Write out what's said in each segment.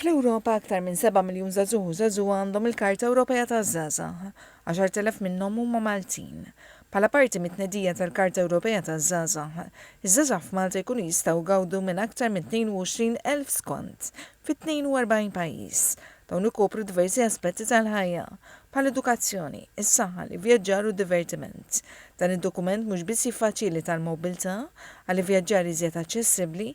Fl-Ewropa aktar minn 7 miljun żagħżugħ u żagħżugħa għandhom il-Karta Ewropea taż-Żgħażagħ. 10,000 minnhom huma Maltin. Bħala parti mit-tnedija tal-Karta Ewropea taż-Żgħażagħ, iż-żgħażagħ f'Malta jkunu jistgħu jgawdu minn aktar minn 22,000 skont fi 42 pajjiż. Dawn ikopru diversi aspetti tal-ħajja, bħall-edukazzjoni, is-saħħa, l-ivvjaġġar u d-divertiment. Dan id-dokument mhux biss jiffaċilita l-mobilità għal ivvjaġġar iżjed aċċessibbli,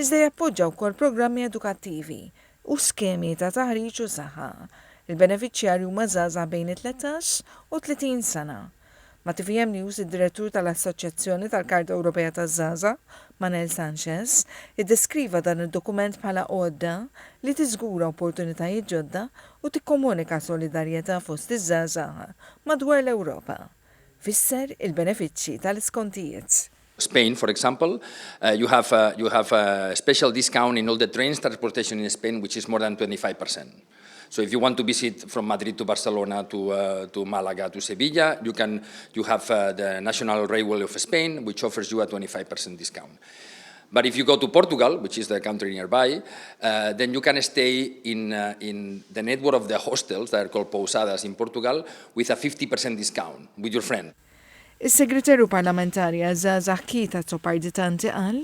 iżda jappoġġa wkoll programmi edukattivi u skemi ta' taħriġ u saħħa. Il-benefiċjarji huma żgħażagħ bejn it-13 u 30 sena. Ma' tvm News id-Direttur tal-Assoċjazzjoni tal-Karta Ewropea taż-Żgħażagħ, Manel Sanchez, iddeskriva dan id-dokument bħala għodda li tiżgura opportunitajiet ġodda u tikkomunika solidarjetà fost iż-żgħażagħ madwar l-Ewropa. Fisser il-benefiċċji tal-iskontijiet. Spain, for example, you have a special discount in all the trains transportation in Spain, which is more than 25%. So if you want to visit from Madrid to Barcelona to Malaga to Sevilla, you have the National Railway of Spain, which offers you a 25% discount. But if you go to Portugal, which is the country nearby, then you can stay in the network of the hostels that are called pousadas in Portugal with a 50% discount with your friend. Is-Segretarju Parlamentari għaż-Żgħażagħ Keith Azzopardi Tanti qal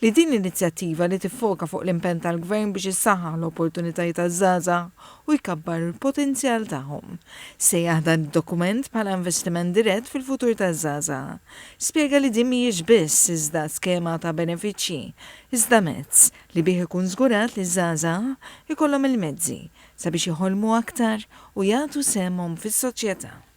li din l-inizjattiva li tiffoka fuq l-impenn tal-Gvern biex issaħħaħ l-opportunitajiet taż-żgħażagħ u jkabbar il-potenzjal tagħhom. Sejjaħ dan id-dokument bħala investiment dirett fil-futur taż-żgħażagħ. Spjega li din mhijiex biss iżda skema ta' benefiċċji, iżda mezz li bih ikun żgurat li ż-żgħażagħ ikollhom il-mezzi sabiex jħolmu aktar u jagħtu sehemhom fis-soċjetà.